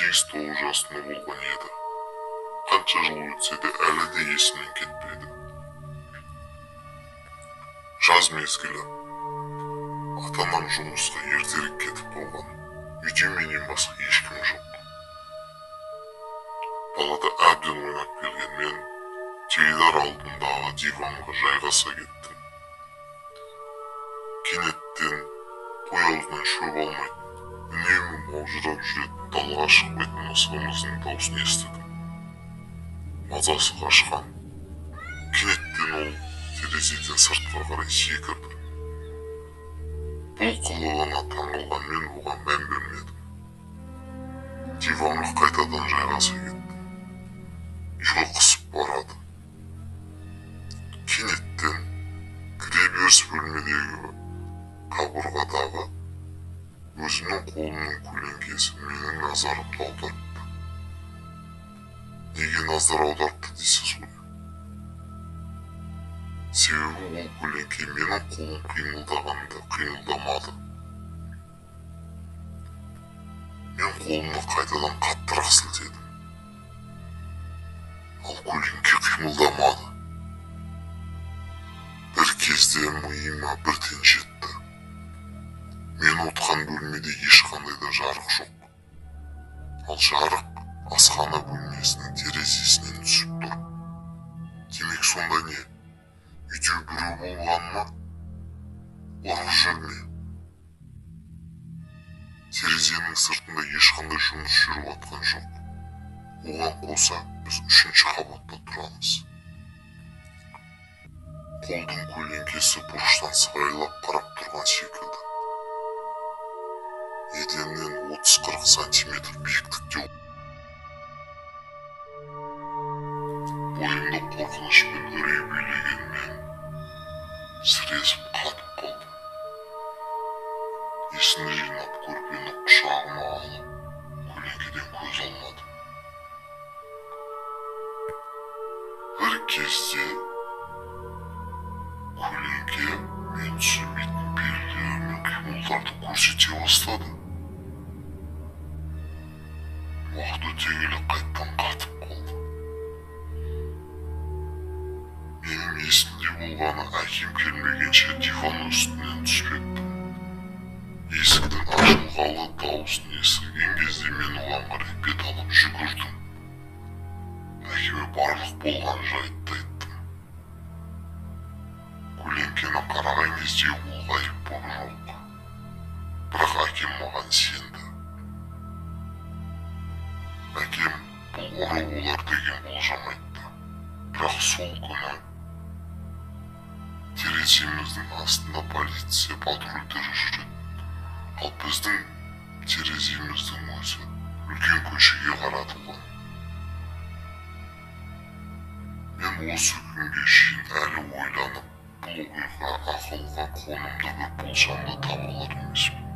8-9 жасында болған еді. Қанша жыл өтсе де әлі де есімнен кетпеді. Жаз мезгілі. Ата-анам жұмысқа ертерек кетіп қалған. Үйде менен басқа ешкім жоқ. Далада әбден ойнап келген мен теледидар алдындағы диванға жайғаса кеттім. Кенеттен қой аузынан шөп алмайтын, үнемі маужырап жүретін, далаға шықпайтын мысығымыздың даусын естідім. Мазасы қашқан. Кенеттен ол терезеден сыртқа қарай секірді. Бұл қылығына таңғалған мен оған мән бермедім. Диванға қайтадан жайғаса кеттім. Ұйқы қысып барады. Кенеттен кіреберіс бөлмедегі қабырғадағы өзімнің қолымның көлеңкесі менің назарымды аударыпты. Неге назар аударыпты дейсіз ғой? Себебі ол көлеңке менің қолым қимылдағанда қимылдамады. Мен қолымды қайтадан қаттырақ сілтедім. Ал көлеңке қимылдамады. Бір кезде миыма бірден жетті. Мен отқан бөлмеде ешқандай да жарық жоқ. Ал жарық асхана бөлмесінің терезесінен түсіп тұр. Демек сонда не? Үйде біреу болған ма? Ұры жүр ме? Терезенің сыртында ешқандай жұмыс жүріп жатқан жоқ. Оған қоса біз 3-ші қабатта тұрамыз. Қолдың көлеңкесі бұрыштан сығайлап қарап тұрған секілді. Еденнен 30-40 сантиметр биіктікте. Бойымды қорқыныш пен үрей билеген мен сіресіп қатып қалдым. Есімді жинап көрпені құшағыма алып, көлеңкеден көз алмадым. Бір кезде көлеңке мен түсінбейтін белгілер мен қимылдарды көрсете бастады. Уақыт өте келе қайттан қатып қалды. Менің есімде болғаны әкем келмегенше диван үстінен түспеппін. Есіктің ашылғалы дауысын естіген кезде мен оған қарай бет алып жүгірдім. Әкеме барлық болған жайтты айттым. Көлеңкені қараған кезде ол ғайып болып жоқ. Бірақ әкем маған сенді. Әкем бұл ұры болар деген болжам айтты. Бірақ сол күні тереземіздің астында полиция патрульдері жүреді. Ал біздің тереземіздің өзі үлкен көшеге қаратылған. Мен осы күнге шейін әлі ойланып, бұл оқиға ақылға қонымды бір болжамды таба алар емеспін.